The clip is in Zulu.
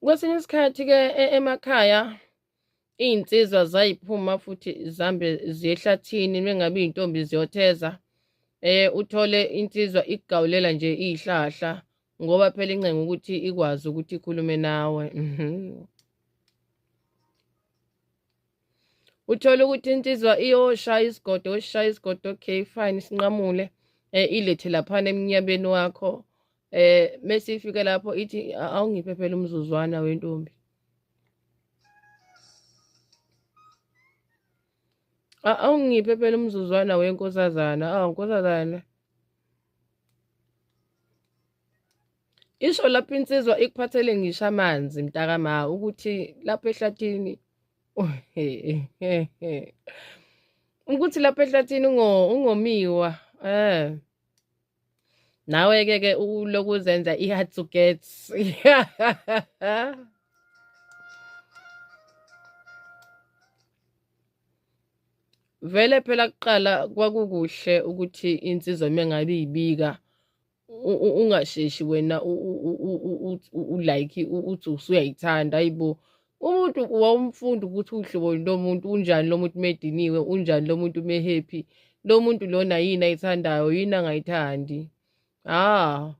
Kwesinye isikhathi-ke emakhaya iy'nsizwa zayiphuma futhi zihambe ziye ehlathini mengabe iy'ntombi ziyotheza. Uthole insizwa ikugawulela nje iy'hlahla ngoba phela incenga ukuthi ikwazi ukuthi ikhulume nawe. Uthole ukuthi insizwa iyoshaya isigodo, yoshaya isigodo, okay fine, isinqamule ilethe laphana emnyabeni wakho. Mese ifike lapho ithi awungiphe phela umzuzwana wentombi. Awungiphe phela umzuzwana wenkosazana. Awu nkosazana. Isho lapho insizwa ikuphathele ngisho amanzi mntakama ukuthi lapho ehlathini ukuthi lapho ehlathini ungomiwa eh nawe ke ke uloku uzenza i-hard to get. Vele phela kuqala kwakukuhle ukuthi insizwa mengabe ibika ungasheshi wena ulike uthi usuyayithanda ayibo umuntu wawumfunda ukuthi uhlobo lo muntu unjani lo muntu mediniwe unjani lo muntu mehappy lo muntu lona yini ayithandayo yini angayithandi ah.